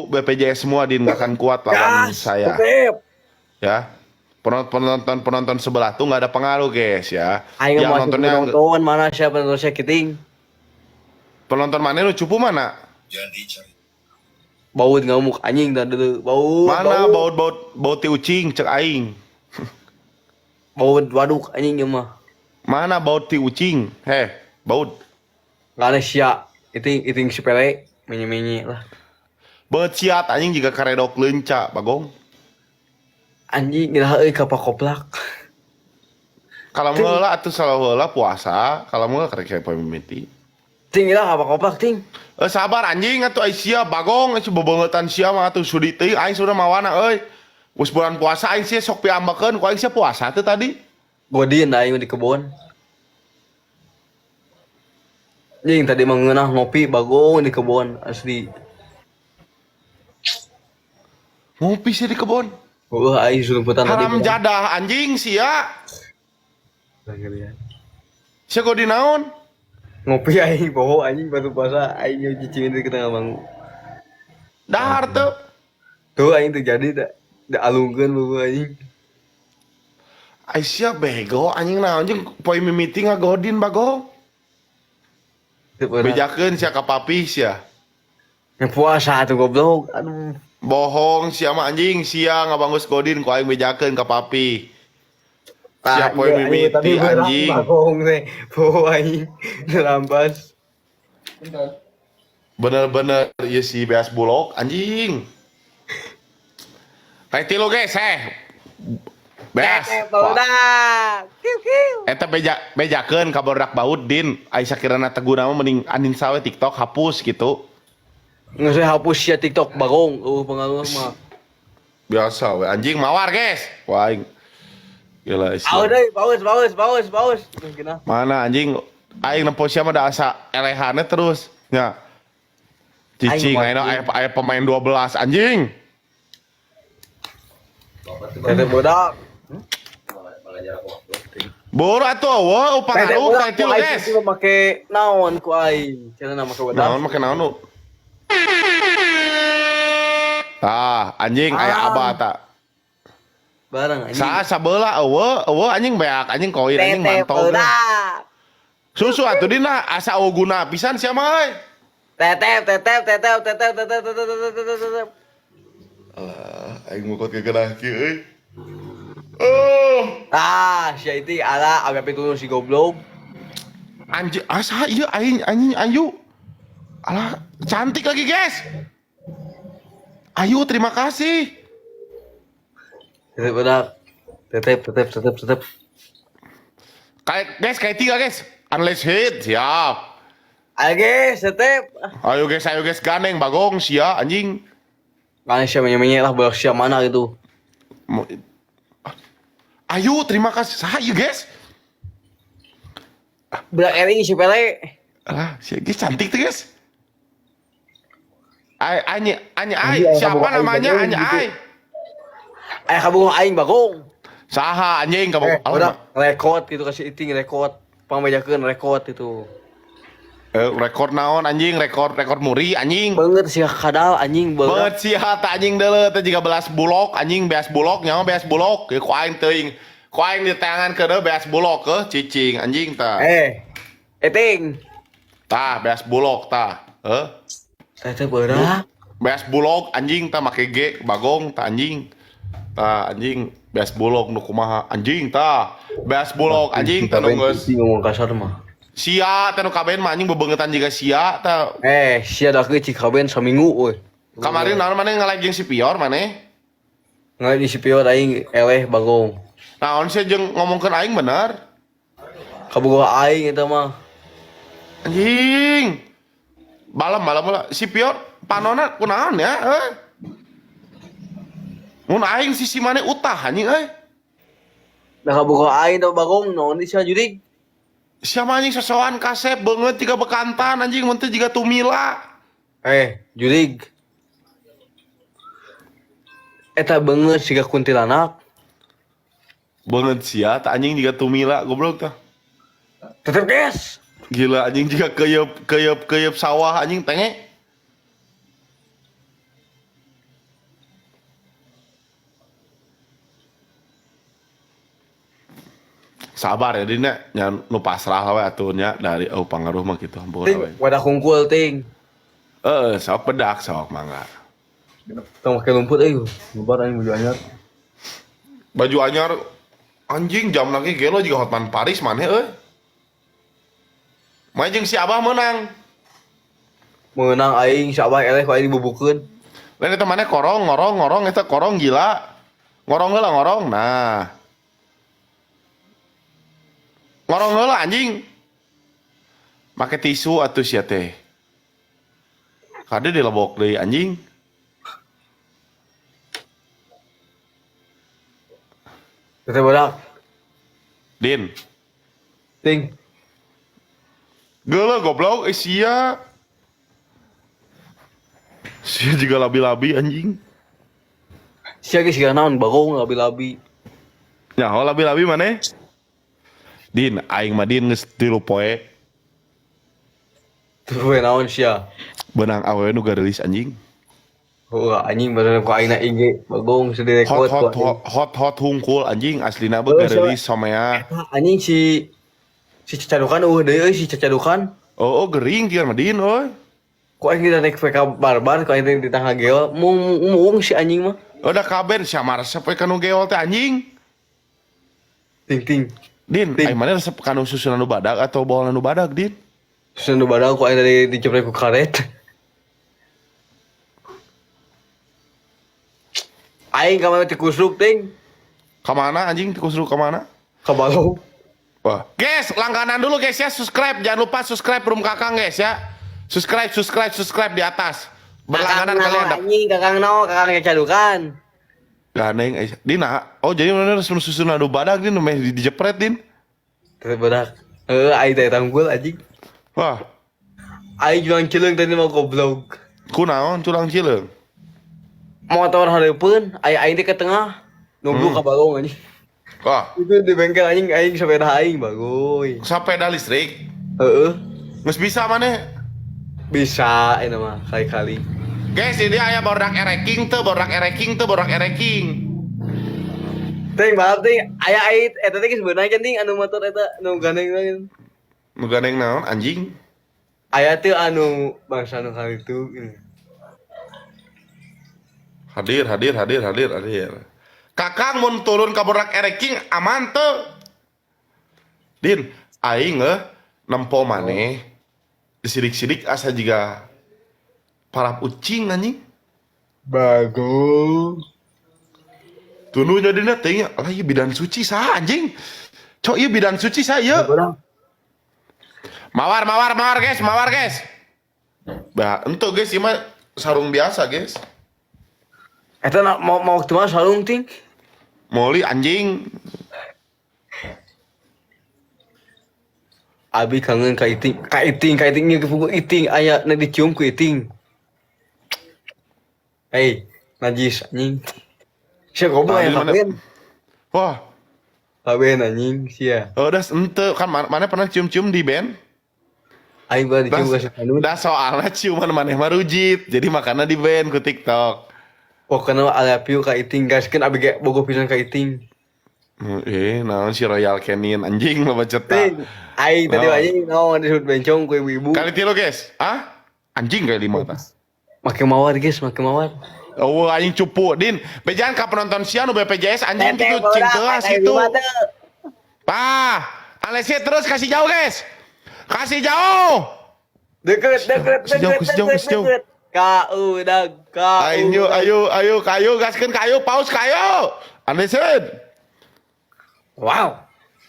BPJS semua Din nggak akan kuat lawan Gas, saya. tetep. Ya. Penonton penonton sebelah tuh nggak ada pengaruh, guys, ya. Aing Yang mau nontonnya penonton mana siapa penonton saya kiting. Penonton mana lu cupu mana? Baut ngamuk anjing dan dulu. Baut. Mana baut baut baut ti ucing cek aing. Baut waduk anjing ieu mah. Mana baut ti ucing? Heh, baut. Nggak ada sia. Iting iting sepele menye-menye lah. Baut siat anjing jiga karedok leunca, bagong. Anjing ngilah euy ka pakoplak. Kalau heula atuh salah heula puasa, kalau heula karek saya poe mimiti. Ting ngilah ka pakoplak ting. Eh sabar anjing atuh ai sia bagong sia bebeungetan sia mah atuh sudi teuing aing sudah mawana euy. Geus bulan puasa aing sia sok piambekeun ku aing sia puasa teu tadi. Godin aing di kebon. Anjing tadi mah ngeunah ngopi bagong di kebon asli. Ngopi sih di kebon. Heuh aing surumputan tadi. Haram jadah anjing sia. Sia godin naon? Ngopi aing poho anjing batu puasa aing yo cicingin di tengah bangu. Dahar teu. Tuh aing teu jadi da da alungkeun buku anjing. Ai sia bego anjing naon jeung poe mimiti ngagodin bagong. Teu pernah. Bejakeun sia ka papi sia. Yang puasa tuh goblok. Aduh. Bohong sia mah anjing sia ngabangus godin ku aing bejakeun ka papi. Sia poe iya, mimiti tadi beurang anjing. Bagong teh. Poho aing lampas. Bener-bener ieu si beas bulog anjing. Kayak tilu guys, eh. Beas. Kiu kiu. Eta beja bejakeun ka barudak baut din. Ai sakirana teguna mah mending uninstall we TikTok hapus gitu. Nggak saya hapus ya TikTok bagong. Pengaruh mah. Biasa we anjing mawar guys. Wah aing. Gila sia. Awas deui, paus paus paus paus. Geunah. Mana anjing aing nempo sia mah da asa elehane terus nya. Cicing Aing ayeuna aya aya pemain 12 anjing. Tetep bodak. Boro atuh eueuh pangaruh Tetep ka tilu bodak, guys. ku aing make naon ku aing. Cenah make bodak. Naon make naon nu? Tah, anjing aya Ah. abah ta. Barang anjing. Sa sabeula eueuh, eueuh anjing beak, anjing koin, anjing Tetep mantog. bodak. Susu atuh dina asa eueuh guna pisan sia mah euy. Tetep tetep tetep tetep tetep tetep tetep tetep tetep. Alah, aing mukot gegeunah kieu euy. Oh, Ah, sia itu ala abe itu si goblok. anjing asa ieu aing anjing ayu. Alah, cantik lagi guys. Ayu, terima kasih. Tetep bodak. Tetep tetep tetep tetep. Kayak guys, kayak tiga guys. Unless hit, siap. Ayo guys, tetep. Ayo guys, gandeng bagong sia anjing. Kan sia menye-menye lah bodak sia mana gitu. Ayo, terima kasih. Saha ieu guys? Budak ering si pele. Alah, si guys cantik tuh guys. Ai, Anya, Anya, Ai, Anjing, siapa kamu aing namanya? bagong Anya, gitu. Ai. Eh kamu aing bagong. Saha anjing kamu. Eh, udah rekod gitu kasih iting rekod. Pangbejakeun rekod itu. Rekor naon anjing, rekor rekor muri anjing. Banget sih kadal anjing banget. Banget sih hata anjing deuleu teh jiga belas bulog anjing beas bulog nyawa beas bulog. Ku aing teuing. Ku aing di tangan keuneuh beas bulog ke cicing anjing tah. Eh. Eting. Tah beas bulog tah. Heuh. Tetep beurang. Beas bulog anjing tah make G bagong tah anjing. Tah anjing beas bulog nu kumaha anjing tah. Beas bulog anjing tah nu geus ngomong kasar mah. Sia teh nu kaben mah anjing bebeungetan jiga sia tah. Eh, sia dah ke Cikaben saminggu euy. Kamari naon maneh nge-like jeung si Pior maneh? Nggak di si Pior aing eleh bagong. Naon sih jeung ngomongkeun aing bener? Kabogoh aing eta mah. Anjing. Balam balam lah si Pior panona kunaon ya euy. Mun aing sisi maneh utah anjing euy. Dah kabogoh aing teh bagong naon di sia jurig. Siapa anjing sosokan kasep beungeut jiga bekantan anjing mun teu jiga tumila. Eh, jurig. Eta beungeut siga kuntilanak. Beungeut sia tah anjing jiga tumila goblok tah. Tetep guys. Gila anjing jiga keyeup keyeup keyeup sawah anjing tenge. Sabar ya Din nya nu pasrah we atuh nya dari oh pangaruh mah kitu hampura Ting, we. wadah kungkul ting. Heeh, sok bedak sok mangga. Tong make lumput euy. Bubar aing baju anyar. Baju anyar anjing jam lagi gelo juga Hotman Paris maneh euy. Main jeung si Abah menang. Menang aing si Abah eleh ku aing dibubukeun. Lain eta maneh korong ngorong ngorong eta korong gila. Ngorong heula ngorong. Nah. Ngorong heula anjing. Make tisu atuh sia teh. Kade dilebok deui anjing. Teh bodak. Din. Ting. Geuleuh goblok eh sia. Sia juga labi-labi anjing. Sia geus siga naon bagong labi-labi. Nyaho labi-labi maneh? Din, aing mah Din geus 3 poe Terus we naon sia. Benang awewe nu gareulis anjing. Oh anjing badan ku aing na IG bagong sedih Hot rekod ku hot aing. hot hot hot hungkul anjing aslina beuh Heuh, sia. gareulis somea. Ah, anjing si si cacadukan eueuh deui euy si cacadukan. Oh, oh gering tiar mah Din euy. Ku aing kita naik VK barbar ku aing teh ditangga geol mung mung si anjing mah. Udah kaben sia mah resep we kanu geol teh anjing. Ting ting. Din, Ting. aing mana resep kanu susunan nu badag atau bawalan nu badag, Din? Susun nu badag ku aing tadi diceprek ku karet. Aing ka mana tikusruk ting. Kamana anjing tikus lu kamana? Ka balong. Wah. Guys, langganan dulu guys ya, subscribe. Jangan lupa subscribe Room Kakang guys ya. Subscribe, subscribe, subscribe di atas. Berlangganan kalian dap. Anjing kakang nao kakang cacadukan. Gandeng eh, Dina. Oh, jadi mana resep susunan nu badag Din, meh dijepret Din. Teh badak. Heeh aing teh tanggul anjing. Wah, Aing juang cileung tadi mah goblok. kunaon culang cileung. Motor hareupeun, aya aing teh ke tengah. Nunggu ka balong anjing. Wah, Itu di bengkel anjing aing sepeda aing bagoy. sepeda listrik. Heeh. Geus bisa maneh. Bisa ini mah kali-kali. Guys, ini aya borak ereking teu, borak ereking teu, borak ereking. Ting balap ting aya aing eta teh geus beunang kan ting anu motor eta nu gandeng teh. Nu gandeng naon anjing? Aya teu anu bangsa nu kali itu gini. Hadir, hadir, hadir, hadir, hadir. Kakang mun turun ka borak ereking aman teu. Din, aing eh nempo maneh disidik-sidik asa jiga parap ucing anjing. Bagong. Tununya dina teh nya, lah ieu bidan suci saha anjing. Cok ieu bidan suci saha ieu. Mawar, mawar, mawar guys, mawar guys. Bah, ento guys, ieu mah sarung biasa guys. Eta na, mau mau waktu mana sarung ting? Moli anjing. Abi kangen ka iting, ka iting, ka iting nya kepugu iting aya na dicium ku iting. Hei, najis anjing. Sia goblok Tadi aya mana- kaben. Wah, Kaben anjing sia. oh, das ente kan mana pernah cium-cium di band? Aing bae dicium Das, ka si Panun. das soalnya ciuman maneh mah rujit, jadi makanya di band ku TikTok. Pokoknya mah I love you ka iting gaskeun abi ge bogoh pisan ka iting. Naon si Royal Canin anjing lo baca Ting, aing tadi Naon? anjing naon disebut bencong ku ibu-ibu. Kali tilu guys, ah? Anjing kali lima tah. Make mawar guys, make mawar. Oh anjing cupu, Din. Bejaan ka penonton sia nu BPJS anjing gitu cing teuas gitu. Tah, Alessia terus kasih jauh guys. Kasih jauh. Deket, deket, Kasih jauh, deket, kasih jauh, deket, kasih jauh. deket. Ka udah, ka Ayo, udah. ayo, ayo, kayu, gaskeun kayu, paus kayu. Alessia. Wow.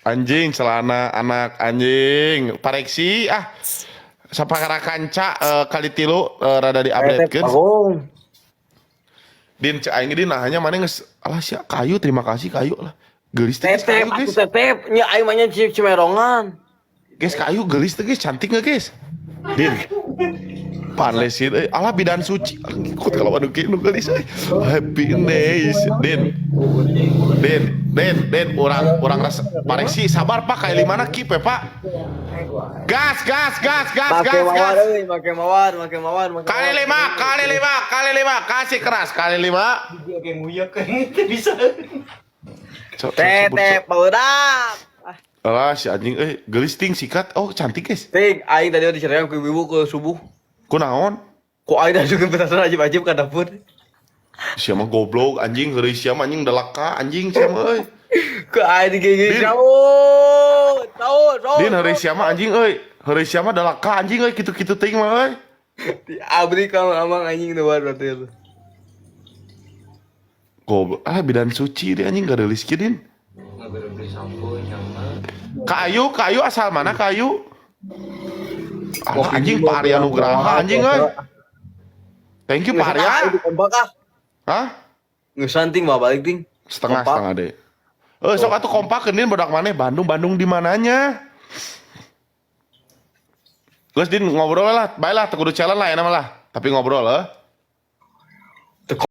Anjing celana anak anjing pareksi ah sapakara kanca kali tilu rada diupdatekeun. Bagong. Din cek aing din nahanya mana geus alah sia kayu terima kasih kayu lah. Geulis teh guys, Tetep, kayu aku guys. tetep. Nya aing mah nya cimerongan. Guys kayu geulis teh guys cantik nggak guys? Din. Panlesin euy alah bidan suci. Alah, ngikut kalau anu kieu nu geulis euy. Happy days Din. Din, Din, Din, urang urang rasa pareksi sabar Pak kayak limana keep ya Pak. Gas, gas, gas, gas, Make gas, mawar gas. euy, make mawar, make mawar, make Kali mawar. lima, kali lima, kali lima, kasih keras, kali lima. Kayak nguyek bisa. Cok, cok, Tetep cok. barudak. Alah, si anjing eh geulis ting sikat. Oh, cantik, guys. Ting, aing tadi diceraikan ku ibu ke subuh. Kunaon? Ku aing dah juga petasan ajib-ajib ka dapur. Sia mah goblok anjing, heureuy sia mah anjing dalaka anjing sia mah euy. Ku aing digigit Din. jauh. Tahu, tahu. Din, heureuy sia mah anjing euy. Heureuy sia mah dalaka anjing euy, kitu-kitu teuing mah euy. Diabri kamu amang anjing nu berarti itu. Goblok. Ah, bidan suci dia anjing gareulis kieu, Din. Nggak beli sampo nyaman. Kayu, kayu asal mana kayu? Alah, anjing Pak Arya Nugraha anjing euy. Thank you, Pak Arya. Itu kompak ah. Hah? Ngeusan ting mau balik ting. Setengah Kompak. setengah deh. Eh, sok atuh kompak Din, bodak maneh Bandung, Bandung di mananya? Geus, Din, ngobrol lah, bae lah, teu kudu challenge lah ya nama lah. Tapi ngobrol eh. Teu.